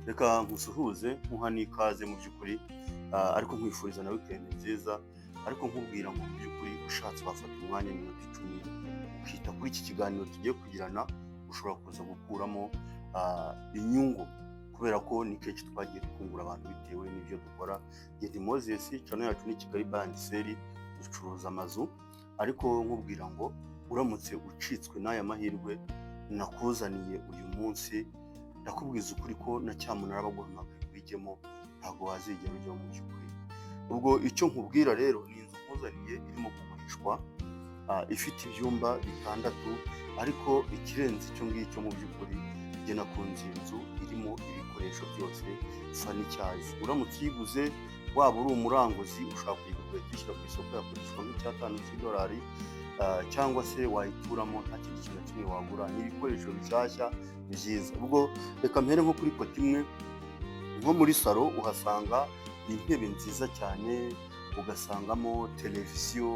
Reka nkusuhuze nkuha n'ikaze mu by'ukuri, ariko nkwifuriza na weekend nziza, ariko nkubwira ngo mu by'ukuri ushatse wafata umwanya w'iminota 10 ukita kuri iki kiganiro tugiye kugirana, ushobora kuza gukuramo inyungu, kubera ko ni kenshi twagiye twungura abantu bitewe n'ibyo dukora. Ndi Moses, channel yacu ni Kigali Buy and Sell, ducuruza amazu, ariko nkubwira ngo uramutse ucitswe n'aya mahirwe nakuzaniye uyu munsi, ndakubwiza ukuri ko na cyamunara baguhamagaye wijyemo ntabwo wazigera ujyamo mu by'ukuri. Ubwo icyo nkubwira rero ni inzu nkuzaniye irimo kugurishwa, ifite ibyumba 6, ariko ikirenze icyo ngicyo mu by'ukuri njye nakunze iyi nzu irimo ibikoresho byose furnitures. Uramutse uyiguze waba uri umuranguzi ushobora kuyigura ugahita uyishyira ku isoko, yakoreshwa nk'icyatanu cy'idolari, cyangwa se wayituramo nta kindi kintu na kimwe wagura. Ni ibikoresho bishyashya byiza. Ubwo reka mpere nko kuri côté imwe, nko muri salo uhasanga intebe nziza cyane, ugasangamo televiziyo,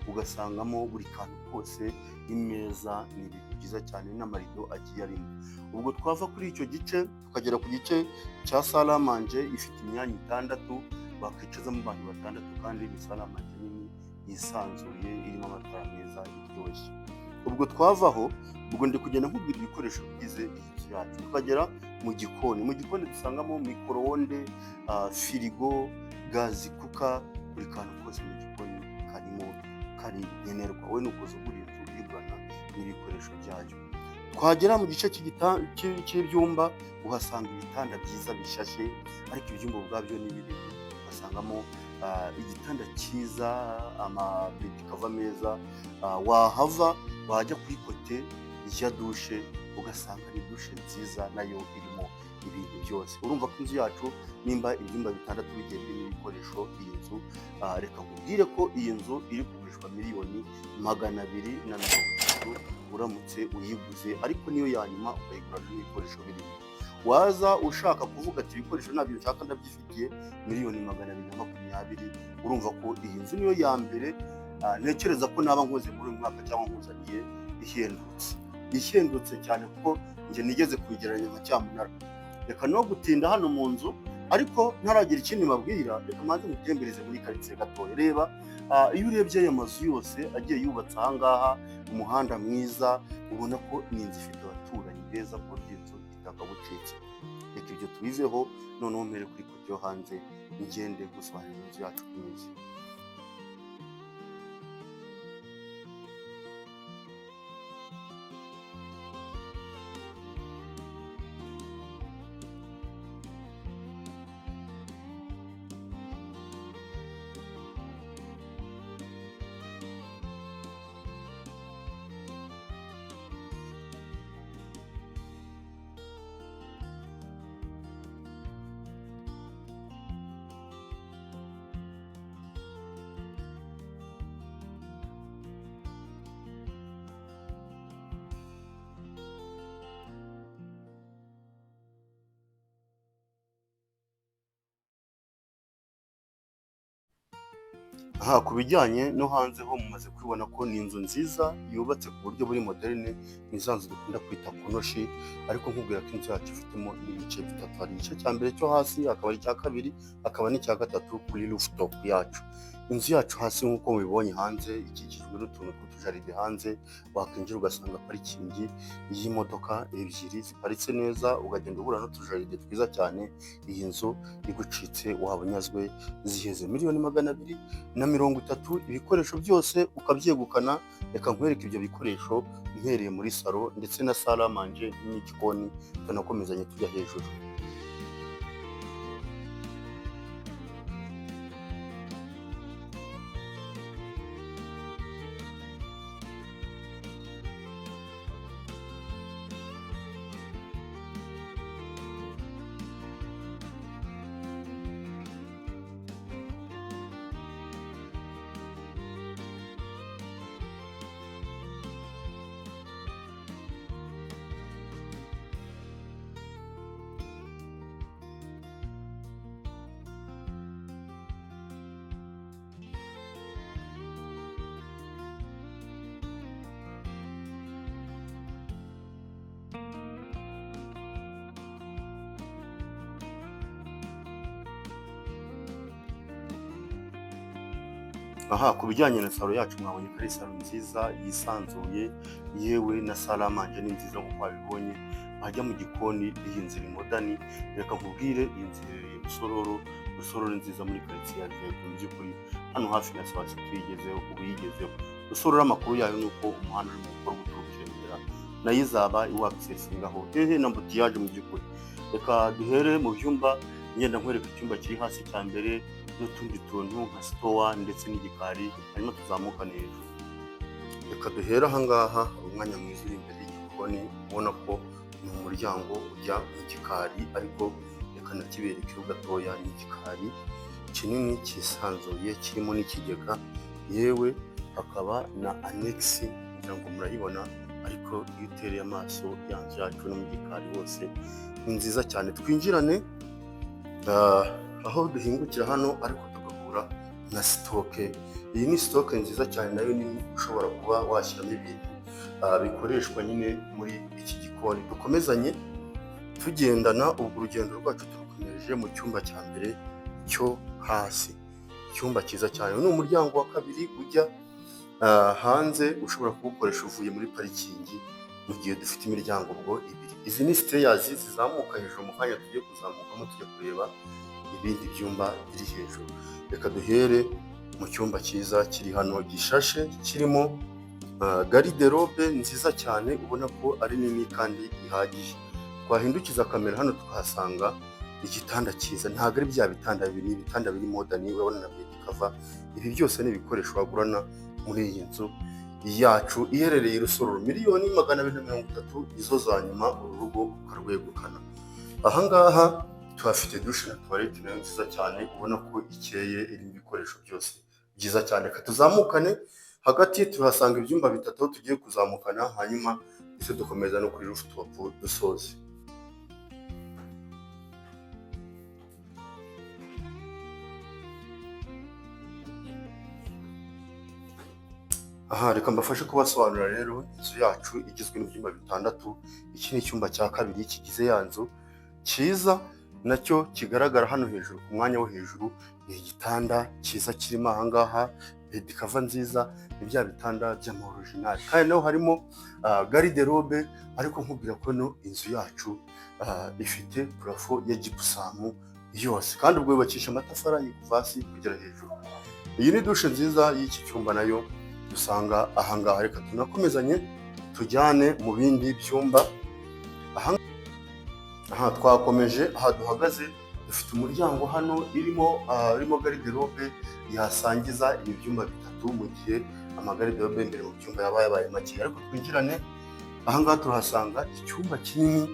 ugasangamo buri kantu kose, imeza, ni ibintu byiza cyane n'amarido agiye arimo. Ubwo twava kuri icyo gice tukagera ku gice cya salle à manger, ifite imyanya 6 bakwicazamo abantu 6, kandi ni salle à manger nini yisanzuye irimo amatara meza iryoshye. Ubwo twavaho, ubwo ndi kugenda nkubwira ibikoresho bigize iyi nzu yacu, tukagera mu gikoni. Mu gikoni dusangamo micro-onde, firigo, gas cooker, buri kantu kose mu gikoni karimo kari nkenerwa. Wowe ni ukuza ugura inzu uyigurana n'ibikoresho byayo. Twagera mu gice cy'ibyumba, uhasanga ibitanda byiza bishashe, ariko ibyumba ubwabyo ni binini. Uhasangamo igitanda cyiza, ama bed cover meza. Wahava wajya kuri côté ya douche, ugasanga ni douche nziza nayo irimo ibintu byose. Urumva ko inzu yacu nimba ibyumba 6 bigiye birimo ibikoresho, iyi nzu, reka nkubwire ko iyi nzu iri kugurishwa 230,000,000 uramutse uyiguze, ariko niyo ya nyuma ukayigurana n'ibikoresho birimo. Waza ushaka kuvuga ati ibikoresho ntabyo nshaka ndabyifitiye, 220,000,000. Urumva ko iyi nzu niyo ya mbere, ntekereza ko naba nkoze muri uyu mwaka cyangwa nkuzaniye ihendutse, ihendutse cyane, kuko njye nigeze kubigereranya nka cyamunara. Reka no gutinda hano mu nzu, ariko ntaragira ikindi mbabwira, reka manze mutembereze muri karitsiye gatoya. Reba, iyo urebye aya mazu yose agiye yubatse aha ngaha, umuhanda mwiza, ubona ko ni inzu ifite abaturanyi beza ku buryo inzu itakagucitse. Reka ibyo tubiveho, noneho mpere kuri côté yo hanze ngende gusobanurira inzu yacu uko imeze. Aha ku bijyanye no hanze ho mumaze kubibona ko ni inzu nziza yubatse ku buryo buri moderne, ni za nzu dukunda kwita konoshi, ariko nkubwira ko inzu yacu ifitemo ibice bitatu. Hari igice cya mbere cyo hasi, hakaba icya kabiri, hakaba n'icya gatatu kuri rooftop yacu. Inzu yacu hasi nk'uko mubibonye hanze ikikijwe n'utuntu tw'utujaride hanze, wakwinjira ugasanga parking y'imodoka ebyiri ziparitse neza, ukagenda uhura n'utujaride twiza cyane. Iyi nzu igucitse waba unyazwe, ziheze 230,000,000, ibikoresho byose ukabyegukana. Reka nkwereke ibyo bikoresho mpereye muri salo ndetse na salle à manger n'igikoni, tunakomezanye tujya hejuru. Aha ku bijyanye na salon yacu, mwabonye ko ari salon nziza yisanzuye, yewe na salle à manger ni nziza nk'uko wabibonye. Wajya mu gikoni, iyi nzu iri modern. Reka nkubwire, iyi nzu iherereye Rusororo. Rusororo ni nziza, muri karitsiye ya VIP. Mu by'ukuri hano hafi na Sawasi tuyigezeho, ubu yigezeho Rusororo. Amakuru yayo ni uko umuhanda urimo gukorwa uturuka i Remera, nayo izaba iwakisesingaho hehe na embouteillage. Mu by'ukuri reka duhere mu byumba, ngenda nkwereka icyumba kiri hasi cya mbere n'utundi tuntu nka store ndetse n'igikari, hanyuma tuzamukane hejuru. Reka duhere ahangaha, hari umwanya mwiza uri imbere y'igikoni, ubona ko ni umuryango ujya mu gikari, ariko reka nakiberekeho gatoya. Ni igikari kinini cyisanzuye, kirimo n'ikigega, yewe hakaba na annexe, ngira ngo murayibona. Ariko iyo utereye amaso ya nzu yacu no mu gikari hose ni nziza cyane. Twinjirane aho duhingukira hano, ariko tugahura na stock. Iyi ni stock nziza cyane, nayo nini, ushobora kuba washyiramo ibintu bikoreshwa nyine muri iki gikoni. Dukomezanye tugendana, ubwo urugendo rwacu turukomereje mu cyumba cya mbere cyo hasi, icyumba cyiza cyane. Ni umuryango wa kabiri ujya hanze, ushobora kuwukoresha uvuye muri parikingi, mu gihe dufite imiryango ubwo ibiri. Izi ni stairs zizamuka hejuru, mu kanya tugiye kuzamukamo tujya kureba ibindi byumba biri hejuru. Reka duhere mu cyumba cyiza kiri hano, gishashe, kirimo garde-robe nziza cyane, ubona ko ari nini kandi ihagije. Twahindukiza kamera hano tukahasanga igitanda cyiza. Ntabwo ari bya bitanda bibiri, ni ibitanda biri modern, urabona na bed cover. Ibi byose ni ibikoresho wagurana muri iyi nzu yacu iherereye i Rusororo. 230,000,000 izo za nyuma, uru rugo ukarwegukana. Ahangaha tuhafite douche na toilette nayo nziza cyane, ubona ko ikeye, irimo ibikoresho byose byiza cyane. Reka tuzamukane, hagati tuhasanga ibyumba bitatu aho tugiye kuzamukana, hanyuma ndetse dukomeza no kuri rooftop dusoze. Aha reka mbafashe kubasobanurira rero inzu yacu igizwe n'ibyumba bitandatu. Iki ni icyumba cya kabiri kigize ya nzu, cyiza nacyo kigaragara hano hejuru ku mwanya wo hejuru. Ni igitanda cyiza kirimo ahangaha, bed cover nziza, ni bya bitanda by'ama original, kandi naho harimo garde-robe. Ariko nkubwira ko no inzu yacu ifite plafond ya gypsum yose, kandi ubwo yubakisha amatafari ahiye kuva hasi kugera hejuru. Iyi ni douche nziza y'iki cyumba nayo dusanga ahangaha. Reka tunakomezanye tujyane mu bindi byumba. Aha twakomeje, aha duhagaze dufite umuryango hano irimo garde-robe yasangiza ibi byumba bitatu, mu gihe ama garde-robe imbere mu byumba yaba yabaye make. Ariko twinjirane, ahangaha turahasanga icyumba kinini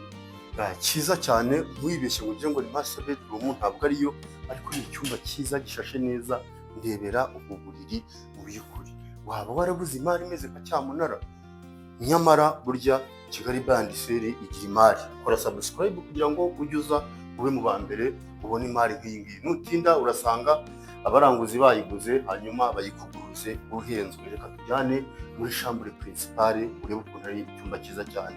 cyiza cyane. Ntiwibeshye ngo ugire ngo ni master bedroom, ntabwo ariyo, ariko ni icyumba cyiza gishashe neza. Ndebera ubu buriri. Mu by'ukuri waba warabuze imari imeze nka cyamunara, nyamara burya Kigali Buy and Sell igira imari. Kora subscribe kugira ngo ujye uza ube mu ba mbere ubone imari nk'iyi ngiyi. Nutinda urasanga abaranguzi bayiguze, hanyuma bayikuguruze uhenzwe. Reka tujyane muri chambre principale, urebe ukuntu ari icyumba cyiza cyane.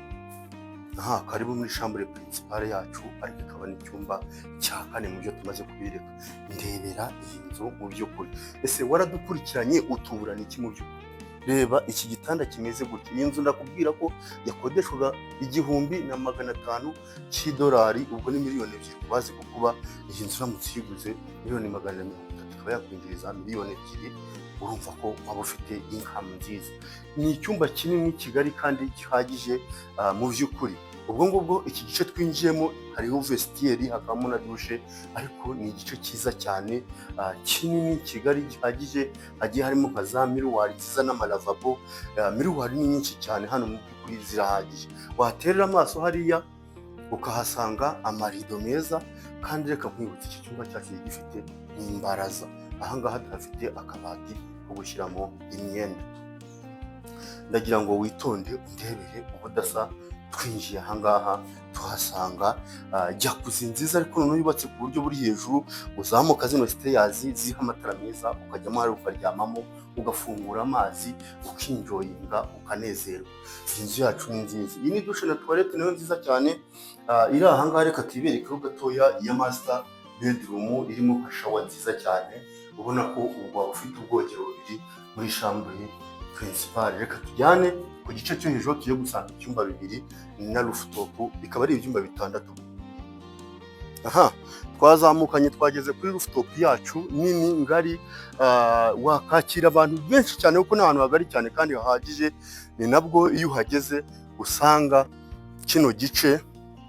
Aha karibu muri chambre principale yacu, ariko ikaba n'icyumba cya kane mu byo tumaze kubireka. Ndebera iyi nzu mu by'ukuri. Ese waradukurikiranye, utuburana iki mu by'ukuri? Reba iki gitanda kimeze gutya. Iyi nzu ndakubwira ko yakodeshwaga 1500 cy'idolari, ubwo ni 2 miliyoni ku bazi kukuba. Iyi nzu uramutse uyiguze 230,000,000, ikaba yakwinjiriza 2 miliyoni, urumva ko waba ufite income nziza. Ni icyumba kinini kigari kandi gihagije mu by'ukuri. Ubwo ngubwo iki gice twinjiyemo hariho vestiaire, hakabamo na douche, ariko ni igice cyiza cyane, kinini, kigari, gihagije. Hagiye harimo nka za miroir nziza n'ama lavabo. Miroir ni nyinshi cyane hano, mu by'ukuri zirahagije. Waterera amaso hariya ukahasanga amarido meza. Kandi reka nkwibutse, iki cyumba cyacu gifite n'imbaraza. Ahangaha tuhafite akabati ko gushyiramo imyenda. Ndagira ngo witonde undebere ubudasa. Twinjiye ahangaha tuhasanga jacuzzi nziza, ariko noneho yubatse ku buryo buri hejuru, uzamuka zino stairs ziriho amatara meza, ukajyamo hari ukaryamamo, ugafungura amazi, ukinjoyinga, ukanezerwa. Iyi nzu yacu ni nziza. Iyi ni douche na toilette nayo nziza cyane iri ahangaha. Reka tuyiberekeho gatoya ya master bedroom, irimo nka shower nziza cyane. Ubona ko ubu waba ufite ubwogero bubiri muri chambre principale. Reka tujyane ku gice cyo hejuru, tugiye gusanga ibyumba bibiri na rooftop, bikaba ari ibyumba bitandatu. Aha twazamukanye, twageze kuri rooftop yacu nini ngari, wakakira abantu benshi cyane kuko ni ahantu hagari cyane kandi hahagije. Ni nabwo iyo uhageze usanga kino gice,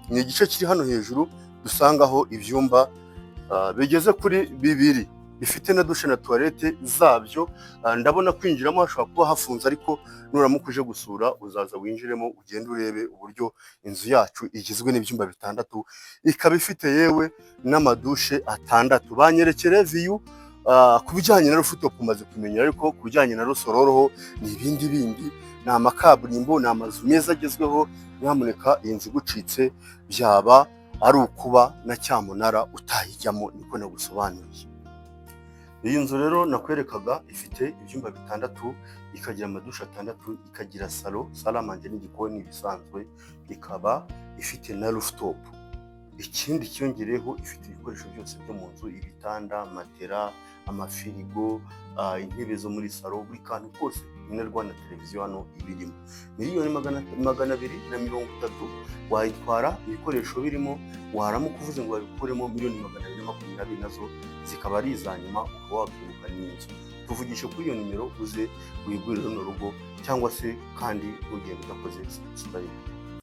ni igice kiri hano hejuru, dusangaho ibyumba bigeze kuri bibiri, bifite na douche na toilette zabyo. Ndabona kwinjiramo hashobora kuba hafunze, ariko nuramuka uje gusura uzaza winjiremo, ugende urebe uburyo inzu yacu igizwe n'ibyumba bitandatu, ikaba ifite yewe n'amadushe atandatu. Banyerekere view. Ku bijyanye na rooftop umaze kumenya, ariko ku bijyanye na Rusororo ho ni ibindi bindi, ni amakaburimbo, ni amazu meza agezweho. Nyamuneka iyi nzu igucitse byaba ari ukuba na cyamunara utayijyamo, niko nagusobanuriye. Iyi nzu rero nakwerekaga ifite ibyumba bitandatu, ikagira amadushe atandatu, ikagira salon, salle à manger n'igikoni bisanzwe, ikaba ifite na rooftop. Ikindi cyiyongereyeho, ifite ibikoresho byose byo mu nzu: ibitanda, matera, amafirigo, intebe zo muri salon, buri kantu kose nkenerwa, na televiziyo hano ibirimo. Miliyoni 230 wayitwara ibikoresho birimo. Waramuka uvuze ngo babikuremo, miliyoni 220 nazo zikaba ari iza nyuma, ukaba wakwegukana iyi nzu. Tuvugishe kuri iyo nimero uze wigurire runo rugo, cyangwa se kandi ntugende udakoze subscribe.